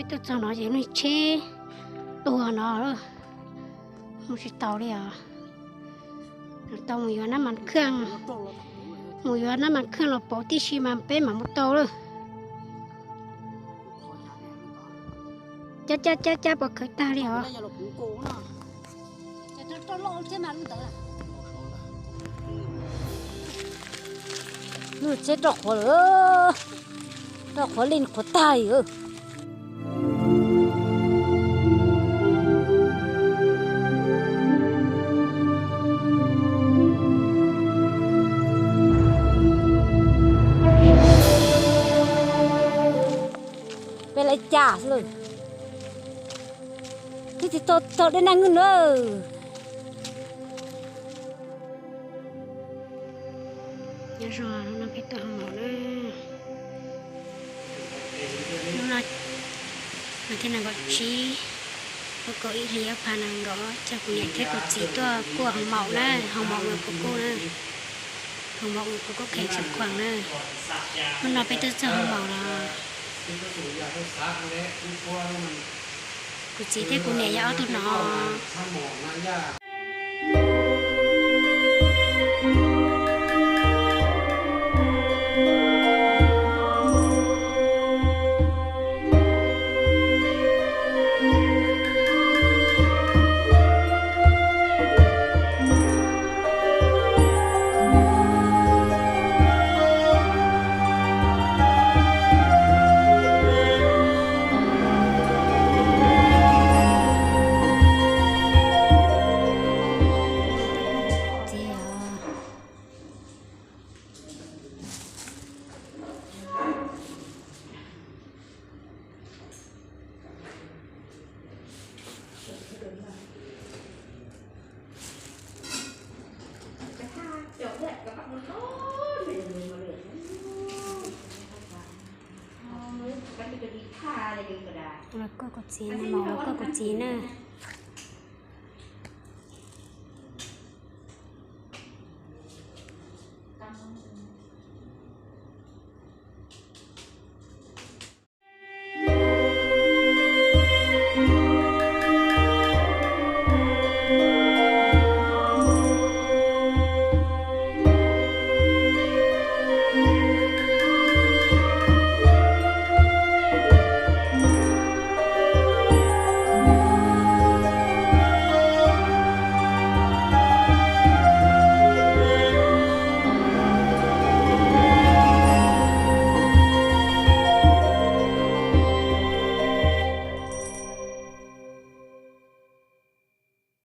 Tuaj txog no ces lub tsheb tuag no, mus tsis tau li os. Tau mus yuav nab mas khaj, mus yuav nab mas khaj los pauv tib si mas peb mam mus tau lawm. Cab cab cab cab pov khawv tag li os. Lub tsheb roj qhuav lawm, roj qhuav li qhuav tag li. Peb lawv cas xwb lawm. Twb tsis tau tau dej naj nwj na. Nyob zoo, hnub no peb tuaj hoo maum na. Hnub no mas thiaj nees nkaum tsib, lub kaum ib hlis ob phav nees nkaum, coj kuv niam thiab kuv txiv tuaj kuaj hoo maum na, hoo maum uas kuv kuj na, hoo maum uas kuv kuj kheev tshaj khuam na. Hnub no peb tuaj txog hoo maum los kuv txiv thiab kuv niam yog ob tug no. Los koj kuv txiv, maum los koj kuv txiv na.